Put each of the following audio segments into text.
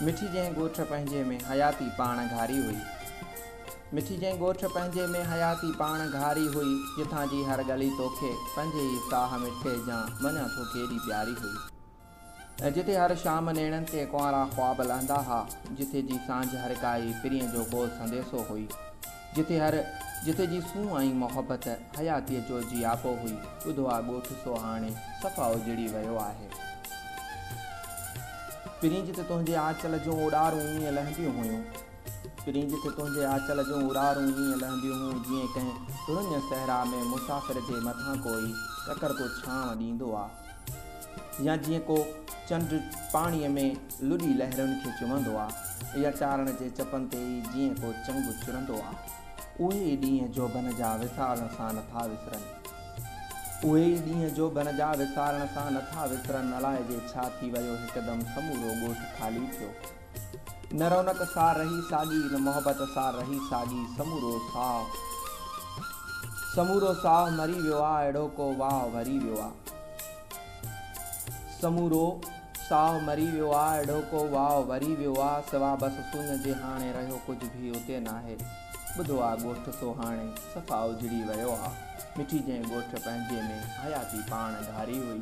مٺي جنهن ڳوٺ پنهنجي ۾ حياتي پاڻ گهاري هئي. مٺي جنهن ڳوٺ پنهنجي ۾ حياتي پاڻ گهاري هئي، جتان جي هر ڳلي توکي پنهنجي ئي ساهه مٺي جان مڃان ٿو ڪيڏي پياري هئي. ۽ جتي هر شام نيڻن تي ڪنوارا خواب لهندا ها، جتي جي سانجهه هر ڪائي پرينء جو ڪو سنديسو هئي، جتي هر جتي جي سونهن ۽ محبت حياتيء جو جياپو هئي، ٻڌو آ ڳوٺ سو هاڻي صفا اجڙي ويو آهي. پرين جتي تنهنجي آنچل جون اڏارون ائين لهنديون هيون. پرين جتي تنهنجي آنچل جون اڏارون ائين لهنديون هيون جيئن ڪنهن رڃ صحرا ۾ مسافر جي مٿان ڪوئي ڪڪر ڪو ڇانو ڏيندو آ يا جيئن ڪو چنڊ پاڻيء ۾ لڏي لهرن کي چمندو آ يا چارڻ جي چپن تي ئي جيئن ڪو چنگ چرندو آ. اهي ئي ڏينهن جوڀن جا وسارڻ سان نٿا وسرن. اهي ئي ڏينهن جوڀن جا وسارڻ سان نٿا وسرن الائجي ڇا ٿي ويو هڪدم سمورو ڳوٺ خالي ٿيو. نه رونق سا رهي ساڳي نه محبت سا رهي ساڳي سمورو ساهه سمورو ساهه مري ويو آ اهڙو ڪو واء وري ويو آ. سمورو ساهه مري ويو آ اهڙو ڪو واء وري ويو آ سوا بس سڃ جي هاڻي رهيو ڪجهه ڀي اتي ناهي. ٻڌو آ ڳوٺ سو هاڻي صفا اجڙي ويو آ. مٺي جنهن ڳوٺ پنهنجي ۾ حياتي پاڻ گهاري هئي.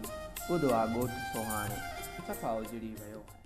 ٻڌو آ ڳوٺ سو هاڻي صفا اجڙي ويو آ.